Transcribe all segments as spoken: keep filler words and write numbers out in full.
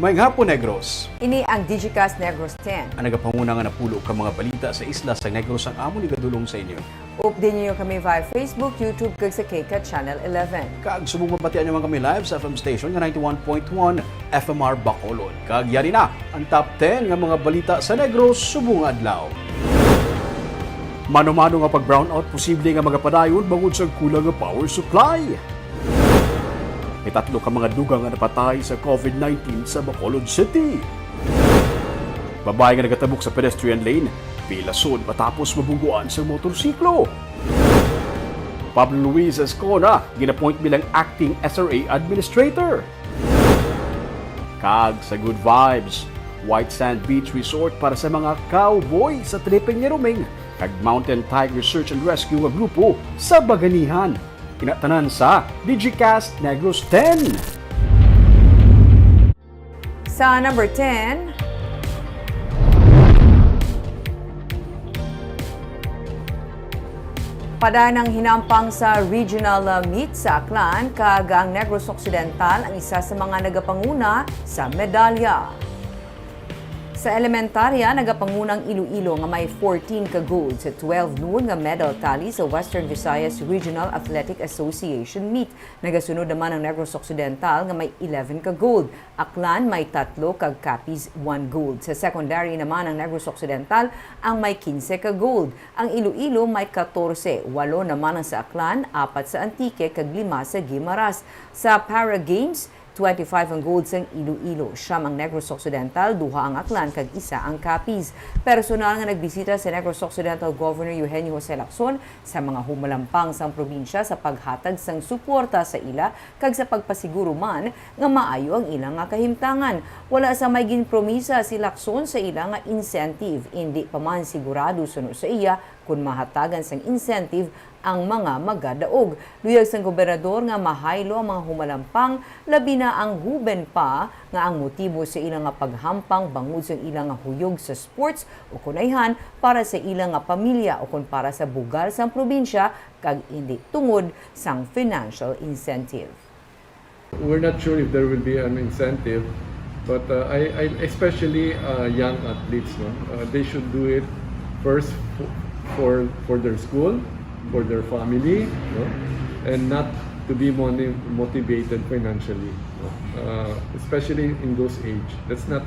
Maayong hapon, Negros. Ini ang Digicast Negros ten. Ang nagapanguna nga napulo ka mga balita sa isla sa Negros ang amon igadulong sa inyo. Updi ninyo kami via Facebook, YouTube, kag sa K CAT Channel eleven. Kag subong mabatian nyo man kami live sa F M station nga ninety-one point one F M R Bacolod. Kag yari na ang top ten nga mga balita sa Negros subong nga adlaw. Mano-mano nga pag-brownout posible nga magapadayon bangod sa kulang nga power supply. May tatlo ka mga dugang nga napatay sa COVID nineteen sa Bacolod City. Babae nga nagatabok sa pedestrian lane, pilason matapos mabungguan sa motorsiklo. Pablo Luis Escona ginapoint bilang acting S R A administrator. Kag sa Good Vibes, White Sand Beach Resort para sa mga cowboy sa tripping ni Roming kag Mountain Tiger Search and Rescue nga grupo sa Baganihan. Kinatanan sa Digicast Negros ten. Sa number ten, Padayon ang hinampang sa regional uh, meet sa Aklan, kag ang Negros Occidental ang isa sa mga nagapanguna sa medalya. Sa elementarya, nagapanguna ang Iloilo nga may fourteen ka gold sa twelve noon nga medal tally sa Western Visayas Regional Athletic Association meet. Nagasunod naman ang Negros Occidental nga may eleven ka gold. Aklan may tatlo kag Capiz one gold. Sa secondary naman ang Negros Occidental ang may kinse ka gold. Ang Iloilo may katorse, walo naman ang sa Aklan, apat sa Antique kag lima sa Guimaras. Sa Para Games, twenty-five ang gold sang Iloilo, siyam ang Negros Occidental, duha ang Aklan kag isa ang Capiz. Personal nga nagbisita si Negros Occidental Governor Eugenio Jose Lacson sa mga humalampang sang probinsya sa paghatag sang suporta sa ila kag sa pagpasiguro man nga maayo ang ila nga kahimtangan. Wala sa may ginpromisa si Lacson sa ila nga incentive, indi pa man sigurado suno sa iya kon mahatagan sang incentive ang mga magadaog. Luyag sang gobernador nga mahaylo ang mga humalampang, labi na ang huben pa, nga ang motibo sa ila nga paghampang bangod sang ila nga huyog sa sports o kon ayhan para sa ila nga pamilya o kon para sa bugal sang probinsya kag indi tungod sang financial incentive. We're not sure if there will be an incentive, but uh, I, I especially uh, young athletes, no, uh, they should do it first for, for for their school, for their family, no, and not to be moni- motivated financially, no? Uh, especially in those age. Let's not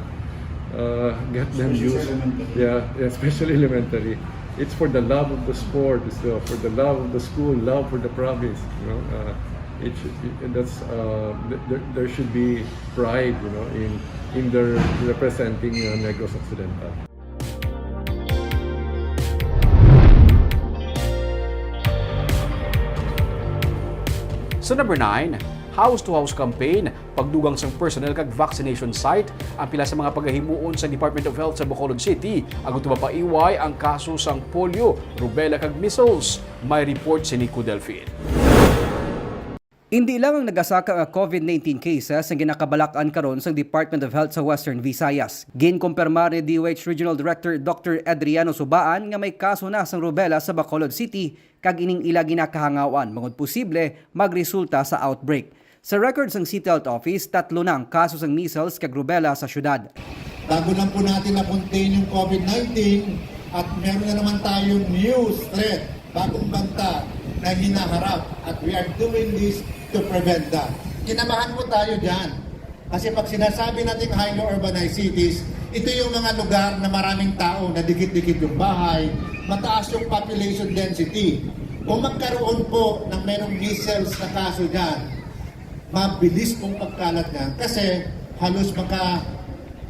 uh, get them used. Yeah, especially elementary. It's for the love of the sport, it's the, for the love of the school, love for the province. You know, uh, it should, it, that's uh, th- there, there should be pride, you know, in in their representing uh, Negros Occidental. Sa number nine, house-to-house campaign, pagdugang sang personnel kag vaccination site, ang pila sa mga pagahimuon sa Department of Health sa Bacolod City agud mapaiway ang kaso sang polio, rubella kag measles. May report si Nico Delfin. Indi lang ang nagasaka nga COVID nineteen cases ang ginakabalak-an karon sang Department of Health sa Western Visayas. Ginkumpirmar ni D O H Regional Director Doctor Adriano Subaan nga may kaso na sang rubella sa Bacolod City kag ining ila ginakahangawan bangod posible magresulta sa outbreak. Sa record sang City Health Office, tatlo na ang kaso sang measles kag rubella sa syudad. Bago lang po natin na-contain yung COVID nineteen at meron na naman tayong new threat, bagong banta na hinaharap at we are doing this to prevent that. Kinamahan po tayo dyan. Kasi pag sinasabi natin highly urbanized cities, ito yung mga lugar na maraming tao, na dikit-dikit yung bahay, mataas yung population density. Kung magkaroon po ng merong measles na kaso dyan, mabilis pong pagkalat niyan kasi halos maka,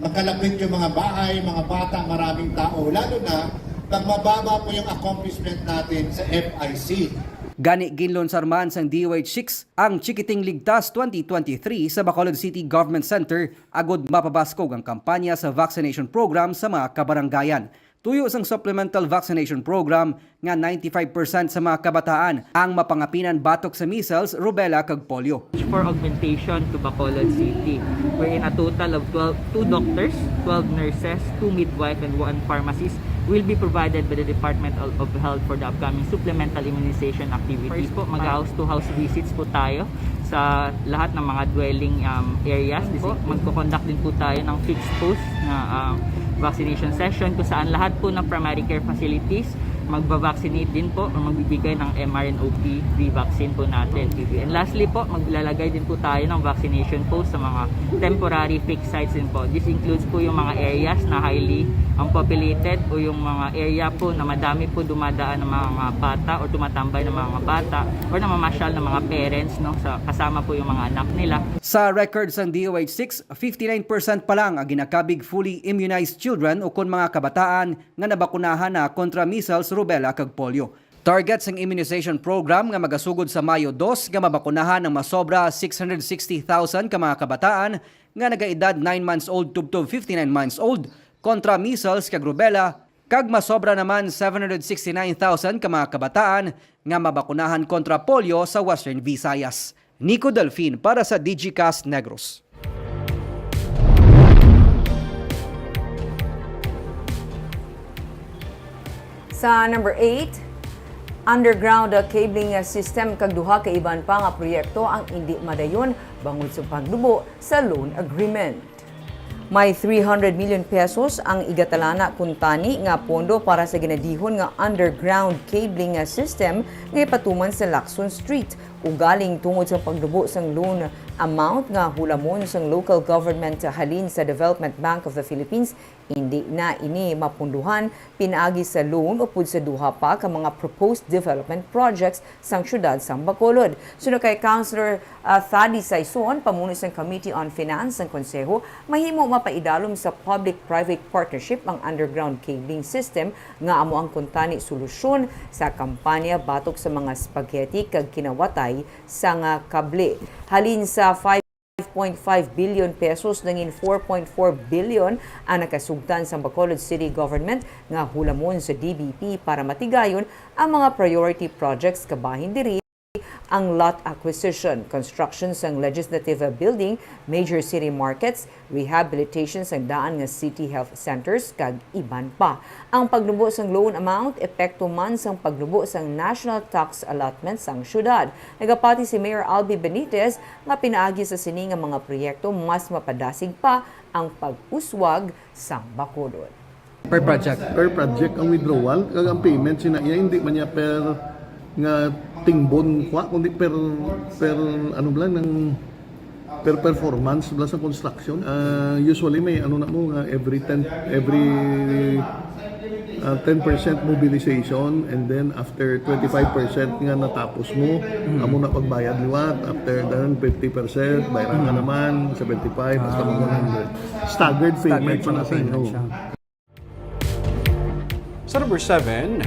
makalapit yung mga bahay, mga bata, maraming tao. Lalo na pag mababa po yung accomplishment natin sa F I C. Gani, ginlunsar man sang D O H six ang Chikiting Ligtas twenty twenty-three sa Bacolod City Government Center agud mapabaskog ang kampanya sa vaccination program sa mga kabarangayan. Tuyo sang Supplemental Vaccination Program nga ninety-five percent sa mga kabataan ang mapangapinan batok sa measles, rubella, kag polio. For augmentation to Bacolod City, wherein a total of twelve, two doctors, twelve nurses, two midwife, and one pharmacist will be provided by the Department of, of Health for the upcoming supplemental immunization activity. First po, mag-house-to-house visits po tayo sa lahat ng mga dwelling, um, areas. Di po, magko-conduct din po tayo ng fixed post na, um, vaccination session kung saan lahat po ng primary care facilities magba-vaccinate din po or magbibigay ng M R N O P V vaccine po natin. And lastly po, maglalagay din po tayo ng vaccination post sa mga temporary fixed sites din po. This includes po yung mga areas na highly, um, populated o yung mga area po na madami po dumadaan ng mga bata or tumatambay ng mga bata or namamasyal ng mga parents, no, sa, kasama po yung mga anak nila. Sa record sang D O H six, fifty-nine percent pa lang ang ginakabig fully immunized children o kon mga kabataan nga nabakunahan na kontra measles, rubella, kag polio. Target sang immunization program nga magasugod sa Mayo dos nga mabakunahan ang masobra six hundred sixty thousand ka mga kabataan nga nagaedad nine months old tubtob fifty-nine months old kontra measles kag rubella, kag masobra naman seven hundred sixty-nine thousand ka mga kabataan nga mabakunahan kontra polio sa Western Visayas. Nico Delfin para sa Digicast Negros. Sa number eight, underground, uh, cabling, uh, system kag duha ka iban pa nga proyekto ang indi madayon bangod sa paglubo sa loan agreement. May three hundred million pesos ang igatalana kuntani nga pondo para sa ginadihon nga underground cabling, uh, system nga ipatuman sa Lacson Street. Ugaling tungod sa paglubo sang loan amount nga hulamon sang local government halin sa Development Bank of the Philippines, indi na ini mapunduhan pinaagi sa loan upod sa duha pa ka mga proposed development projects sang siyudad sang Bacolod. Suno kay Councilor, ah, Thady Saison, pamuno sang Committee on Finance sang Konseho, mahimo mapaidalom sa public-private partnership ang underground cabling system nga amo ang kuntani solusyon sa kampanya batok sa mga spaghetti kag kinawatay sang kable. Halin sa five point five billion pesos, nangin four point four billion ang nakasugtan sang Bacolod City Government nga hulamon sa D B P para matigayon ang mga priority projects kabahin diri ang lot acquisition, construction sang legislative building, major city markets, rehabilitation sang daan nga city health centers, kag iban pa. Ang pagnubo sang loan amount epekto man sang pagnubo sang national tax allotment sang syudad. Nagapati si Mayor Albi Benitez nga pinaagi sa sini nga mga proyekto, mas mapadasig pa ang pag-uswag sang Bacolod. Per project. Per project ang withdrawal, kag ang payment sina iya, hindi man niya per nga tingbon kwa, kundi per, per, ano ba lang, ng per performance ba sa construction. Ah, usually may ano na mo nga every ten, every, ah, ten percent mobilization, and then after twenty-five percent nga natapos mo, amo na pagbayad liwat. After then, fifty percent, bayran ka naman, seventy-five, hasta mag one hundred. Staggered payment siya, pala sa inyo. Sa number seven,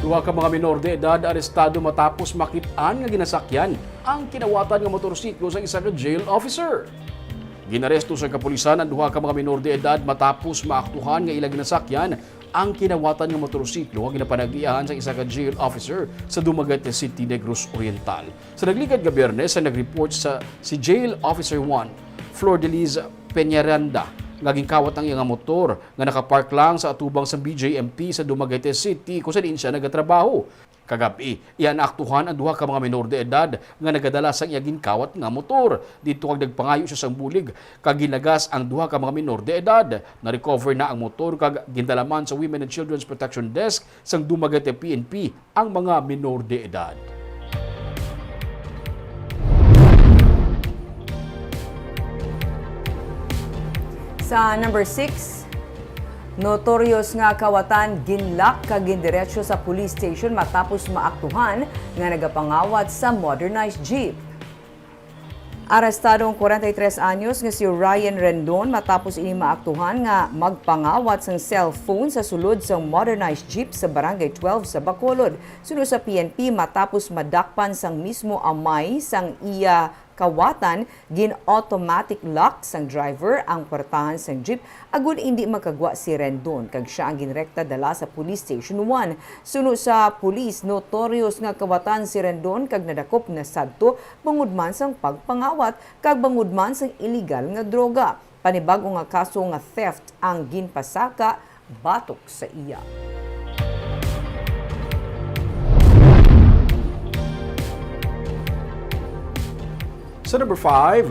duha ka mga minor de edad arestado matapos makit-an nga ginasakyan ang kinawatan nga motorsiklo sa isa ka jail officer. Ginaresto sa kapulisan ang duha ka mga minor de edad matapos maaktuhan nga ila ginasakyan ang kinawatan nga motorsiklo nga ginapanagiahan sa isa ka jail officer sa Dumaguete City, Negros Oriental. Sa nagligad nga Biyernes, ang nag-report sa si Jail Officer one, Flordeliz Peñaranda, nga ginkawat ang iya nga motor nga nakapark lang sa atubang sa B J M P sa Dumaguete City, kung sa diin siya nagatrabaho. Kagab-i, iya naaktuhan ang duha ka mga minor de edad nga nagadala sang iya ginkawat nga motor. Didto kag nagpangayo siya sang bulig, kag ginagas ang duha ka mga minor de edad. Na-recover na ang motor kag gindala man sa Women and Children's Protection Desk sang Dumaguete P N P ang mga minor de edad. Sa number six, notorious nga kawatan ginlock kag gindiretso sa police station matapos maaktuhan nga nagapangawat sa modernized jeep. Arestado ang kwarenta y tres anyos nga si Ryan Rendon matapos ini maaktuhan nga magpangawat sang cellphone sa sulod sang modernized jeep sa Barangay twelve sa Bacolod. Suno sa P N P, matapos madakpan sang mismo amay sang iya kawatan, gin-automatic lock sang driver ang puwertahan sang jeep agud indi makagwa si Rendon, kag sia ang ginrekta dala sa Police Station one. Suno sa pulis, notorious nga kawatan si Rendon kag nadakop nasadto bangod man sang pagpangawat kag bangod man sang iligal nga droga. Panibag-o nga kaso nga theft ang ginpasaka batok sa iya. Sa number five,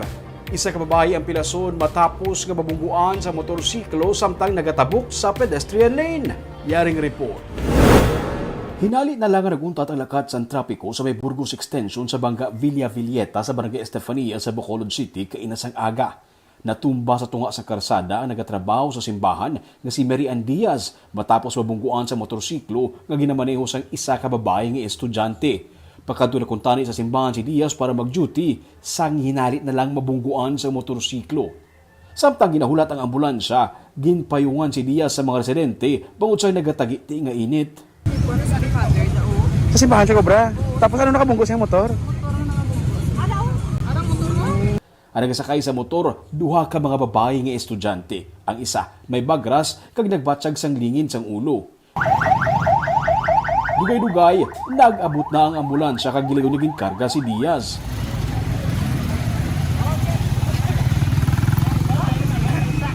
isa ka babayi ang pilason matapos nga mabungguan sa motorsiklo samtang nagatabok sa pedestrian lane. Yaring report. Hinali na lang nga nag-untat ang lakat sang trapiko sa may Burgos Extension sa Banga Villa Villeta sa Barangay Estefania sa Bacolod City kaina sang aga. Natumba sa tunga sa karsada ang nagatrabaho sa simbahan nga si Mary Ann Diaz matapos mabungguan sa motorsiklo nga ginamaneho sang isa ka babayi nga estudyante. Pakadto na kuntani sa simbahan si Diaz para mag-duty, sang hinali na lang mabungguan sa motorsiklo. Samtang ginahulat ang ambulansya, ginpayungan si Diaz sa mga residente bangod sa nagatagiti nga init. Sa simbahan siya kobra. Tapos ano, nakabunggo siya motor? Ang nagasakay sa motor, duha ka mga babayi nga estudyante. Ang isa may bagras kag nagbatyag sang lingin sang ulo. Dugay-dugay, nag-abot na ang ambulansya kag gilayon nga ginkarga si Diaz.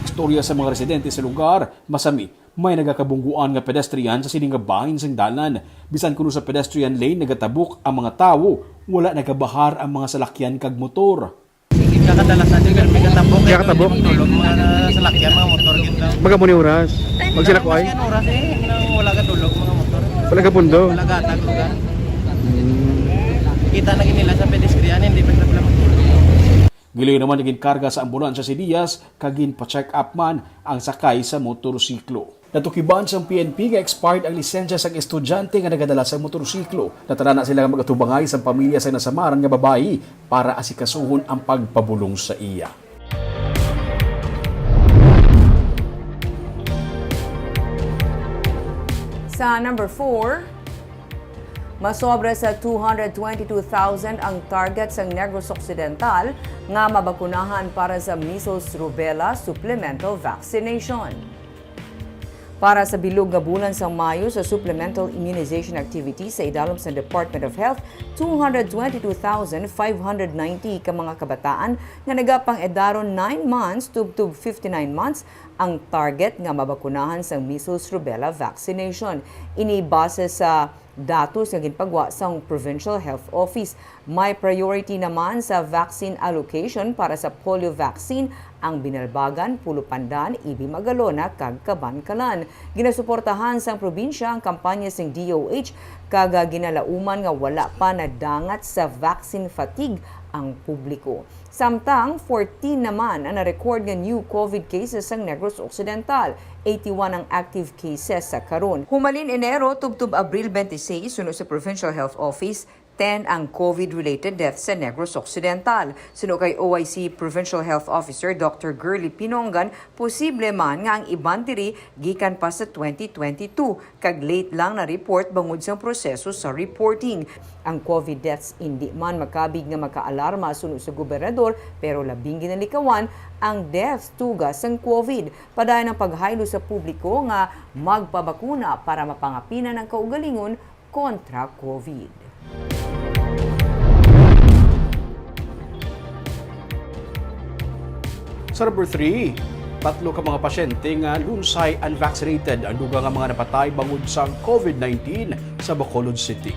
Istorya sa mga residente sa lugar, masami may nagakabungguan nga pedestrian sa sini nga bahin sang dalan. Bisan kuno sa pedestrian lane nagatabok ang mga tawo, wala nagabahar ang mga salakyan kag motor. Kakadalas na din, may katabok. May katabok? Tulog mga salakyan, mga motor, yun lang. Baga mo ni oras? Magsila ko ay? Yan oras eh, nang wala ka tulog, mga motor. Wala ka pundo? Wala ka atag lugar. Hmm. Kita na nila sa pedestrian, hindi pa sila matulog. Gilayon naman nga ginkarga sa ambulansya si Diaz, kag ginpa-check up man ang sakay sa motorsiklo. Natukiban sang P N P nga expired ang lisensya sang estudyante nga nagadala sang motorsiklo. Natanan na sila nga mag-atubangay sang pamilya sang nasamaran nga babayi para asikasuhon ang pagpabulong sa iya. Sa number four, masobra sa two hundred twenty-two thousand ang target sang Negros Occidental nga mabakunahan para sa measles rubella supplemental vaccination. Para sa bilog nga bulan sang Mayo sa supplemental immunization activity sa idalom sa Department of Health, two hundred twenty-two thousand five hundred ninety ka mga kabataan nga nagapang-edaron nine months tubtob fifty-nine months ang target nga mabakunahan sang measles rubella vaccination. Ini base sa datos nga ginpagwa sang Provincial Health Office. May priority naman sa vaccine allocation para sa polio vaccine ang Binalbagan, Pulo Pandan, Ibi Magalona, kag Kabankalan. Ginasuportahan sang probinsya ang kampanya sing D O H, kag, ah, ginalauman nga wala pa nadangat sa vaccine fatigue ang publiko. Samtang fourteen naman ang na-record nga new COVID cases sang Negros Occidental. Eighty-one ang active cases sa karon. Humalin Enero tubtob Abril twenty-six, suno sa Provincial Health Office, ten ang COVID-related deaths sa Negros Occidental. Suno kay O I C Provincial Health Officer Doctor Girly Pinongan, posible man nga ang iban diri gikan pa sa twenty twenty-two, kag late lang na-report bangod sang proseso sa reporting. Ang COVID deaths indi man makabig nga makaalarma suno sa gobernador, pero labing ginalikawan ang deaths tuga sang COVID. Padayon ang paghaylo sa publiko nga magpabakuna para mapangapinan ang kaugalingon kontra COVID. Sa number three, tatlo ka mga pasyente nga lunsay unvaccinated ang dugang nga mga napatay bangod sang COVID nineteen sa Bacolod City.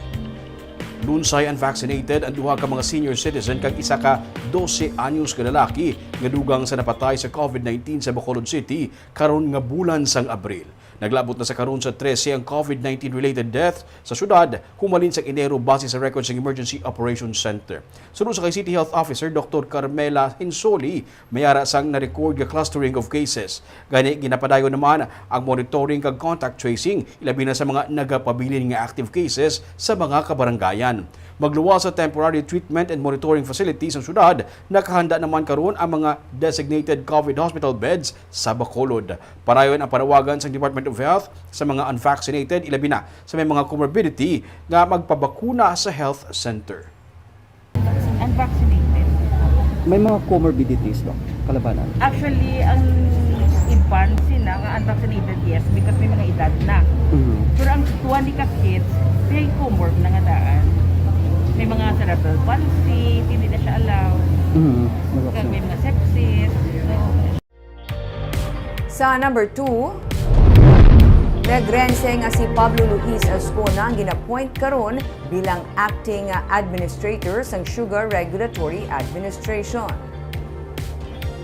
Lunsay unvaccinated ang duha ka mga senior citizen kag isa ka dose anyos nga lalaki nga dugang sa napatay sa COVID nineteen sa Bacolod City karon nga bulan sang Abril. Naglabot na sa karon sa trese ang COVID nineteen related death sa syudad, humalin sa Enero, base sa record sa Emergency Operations Center. Suno sa kay City Health Officer Doctor Carmela Hinsoli, may ara sang na-record nga clustering of cases. Gani, ginapadayon naman ang monitoring kag contact tracing, ilabi na sa mga nagapabilin nga active cases sa mga kabarangayan. Magluwas sa temporary treatment and monitoring facilities ang syudad, nakahanda naman karon ang mga designated COVID hospital beds sa Bacolod. Padayon ang panawagan sa Department of Health sa mga unvaccinated, ilabi na sa may mga comorbidity, nga magpabakuna sa health center. Unvaccinated. May mga comorbidities, Doc? Kalabanan? Actually, ang iban sila nga unvaccinated, yes, because may mga edad na. Mhm. Pero ang tuwan ni ka kids, may comorb na nga daan. May mga cerebral palsy, hindi na siya allow. Mhm. Kag may mga sepsis. So, sa number two, Negrense nga si Pablo Luis Azcona ang gin-appoint karon bilang acting administrator sang Sugar Regulatory Administration.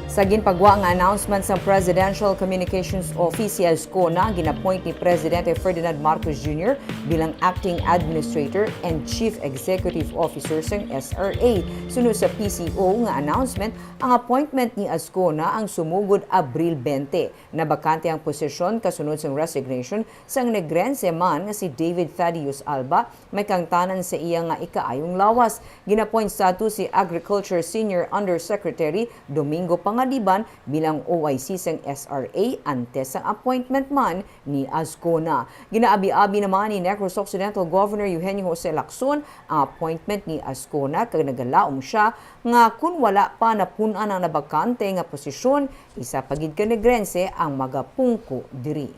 Sa ginpagwa nga announcement sa Presidential Communications Office, si Azcona ang gin-appoint ni Presidente Ferdinand Marcos Junior bilang acting administrator and chief executive officer sang S R A. Suno sa P C O nga announcement, ang appointment ni Azcona ang sumugod Abril twenty. Nabakante ang posisyon kasunod sang resignation sang Negrense man nga si David Thaddeus Alba, may kaangtanan sa iya nga ikaayong lawas. Gin-appoint sadto si Agriculture Senior Undersecretary Domingo Pangadiban bilang O I C sang S R A antes sang appointment man ni Azcona. Ginaabi-abi naman ni Negros Occidental Governor Eugenio Jose Lacson ang appointment ni Azcona, kag nagalaom sia nga kun wala pa napun-an ang nabakante nga posisyon, isa pa gid ka Negrense ang magapungko diri.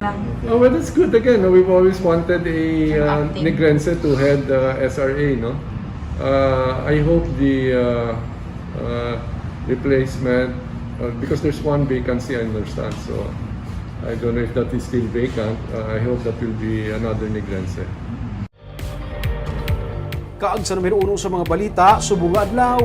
Uh, well, that's good. Again, we've always wanted a uh, Negrense to head uh, S R A, no? Uh, I hope the uh, uh, replacement, uh, because there's one vacancy, I understand, so I don't know if that is still vacant. Uh, I hope that will be another Negrense. Kag sa numero uno sa mga balita subong nga adlaw.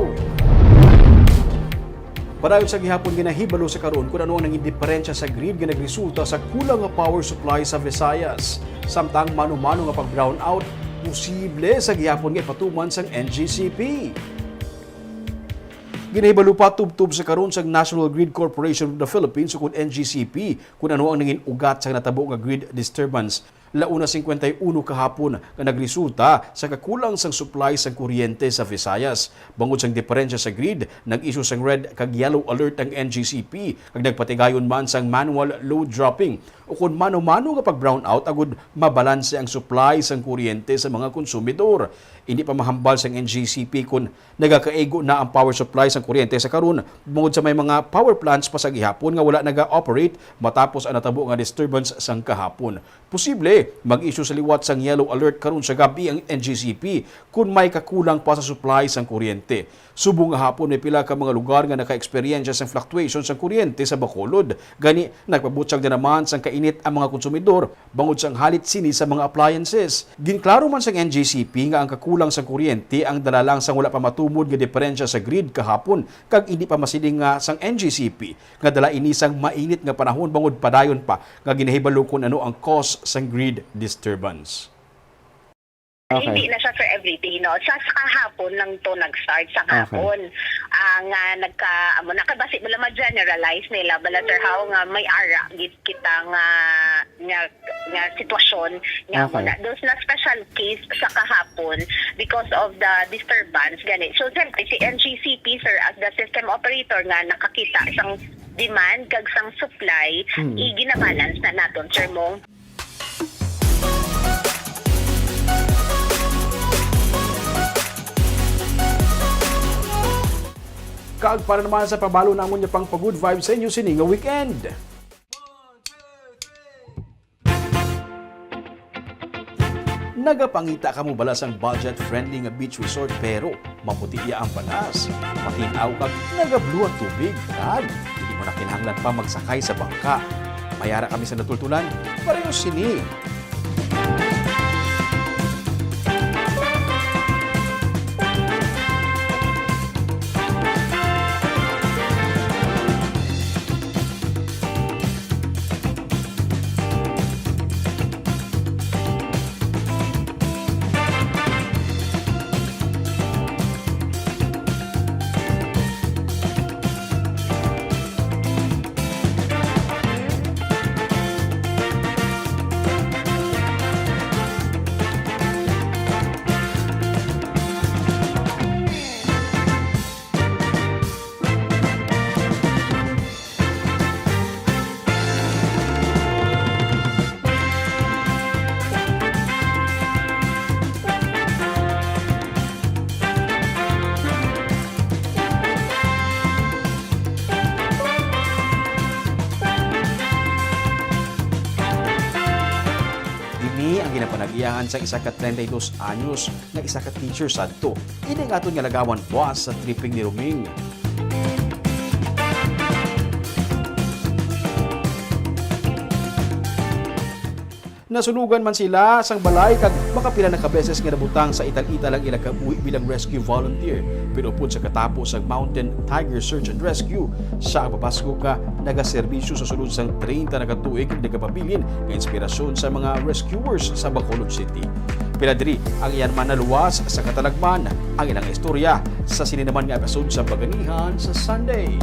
Padayon sa gihapon, ginahibalo sa karon kung ano ang nangin diperensya sa grid nga nagresulta sa kulang nga power supply sa Visayas. Samtang mano-mano nga pag-brownout posible sa gihapon nga ipatuman sang N G C P. Ginahibalo pa tubtob sa karon sang National Grid Corporation of the Philippines, ukon N G C P, kung ano ang nangin ugat sang natabo nga grid disturbance. Launa singkwenta y uno kahapon nga nagresulta sa kakulang sang supply sang kuryente sa Visayas. Bangod sang diperensya sa grid, nag-issue sang red kag yellow alert ang N G C P, kag nagpatigayon man sang manual load dropping, ukon mano-mano nga pag-brownout, agud mabalanse ang supply sang kuryente sa mga konsumidor. Indi pa mahambal sang N G C P kon nagakaigo na ang power supply sang kuryente sa karon, bangod sa may mga power plants pa sa gihapon nga wala naga-operate matapos ang natabo nga disturbance sang kahapon. Posible mag-issue sa liwat sang yellow alert karon sa gab-i ang N G C P kon may kakulang pa sa supply sang kuryente. Subong nga hapon, may pila ka mga lugar nga naka-eksperyensya sang fluctuation sang kuryente sa Bacolod. Gani, nagpabutyag na naman sang kainit ang mga konsumidor bangod sang halit sini sa mga appliances. Ginklaro man sang N G C P nga ang kakulang sang kuryente ang dala lang sang wala pa matumod nga diperensya sa grid kahapon, kag indi pa masiling nga sang N G C P nga dala ini sang mainit nga panahon bangod padayon pa nga ginahibalo kon ano ang cause sang grid disturbance. Okay. Hindi na siya for everyday, no? Sa, sa kahapon lang to nag-start, sa Okay. hapon. Ah, nga nagka, amo, nakabasi mo lang, ma-generalize nila, bala, sir, how nga may ara gid kita nga, nga, nga sitwasyon, nga Okay. amo na. Those na special case sa kahapon because of the disturbance, gani. So, siyempre, si N G C P, sir, as the system operator nga nakakita sang demand kag sang supply, Mm. iginabalance na naton, sir, mo. Kag para naman sa pabalo namon nga pang pa-good vibes sa inyo sini nga weekend. Nagapangita kamo bala sang budget-friendly nga beach resort pero maputi iya ang balas, matin-aw kag nagablue ang tubig, kag hindi mo na kinahanglan pa magsakay sa bangka. May ara kami sa natultulan, pareho sini. Ini ang ginapanag-iyahan sang isa ka treinta y dos anyos nga isa ka teacher sadto. Ini ang aton nga lagawan buas sa tripping ni Roming. Nasunugan man sila sang balay kag makapila na ka beses nga nabutang sa ital-ital ang ilang kabuhi bilang rescue volunteer. Pero upod sa katapo sang Mountain Tiger Search and Rescue, sia ang mabaskog nga nagaserbisyo sa sulod sang treinta na ka tuig kag nagapabilin nga inspirasyon sa mga rescuers sa Bacolod City. Pila diri ang iya naman naluwas sa katalagman. Ang ilang istorya sa sini naman nga episode sa Baganihan sa Sunday.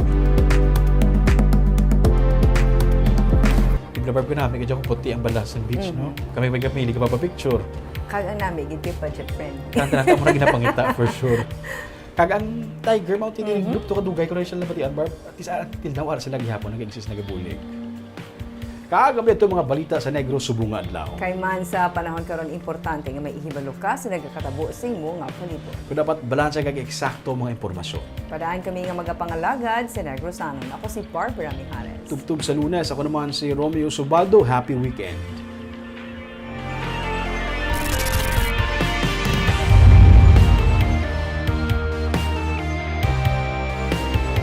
Di ba, Barb, ko na, may kadya ko puti ang balas ng beach, no? Mhm. Kami may kapili ka pa picture. Kag ang nami, gid kay budget friend. Kanta na mo na ginapangita, for sure. Kag ang Tiger Mountain, Mhm. Dugto kadugay ko na siya nabatian, Barb. At least, ah, until now, ara sila gihapon nag-exist, nagabulig. Kag ang ito mga balita sa Negros subong nga adlaw. Kay man sa panahon karon, importante nga may ihibalo ka sa nagakatabo sa imo nga palibot. Kung dapat balanse kag eksakto mga impormasyon. Padaan kami nga magapangalagad sa Negrosanon. Ako si Barbara Mijares. Tubtob sa Lunes, ako naman si Romeo Subaldo. Happy weekend.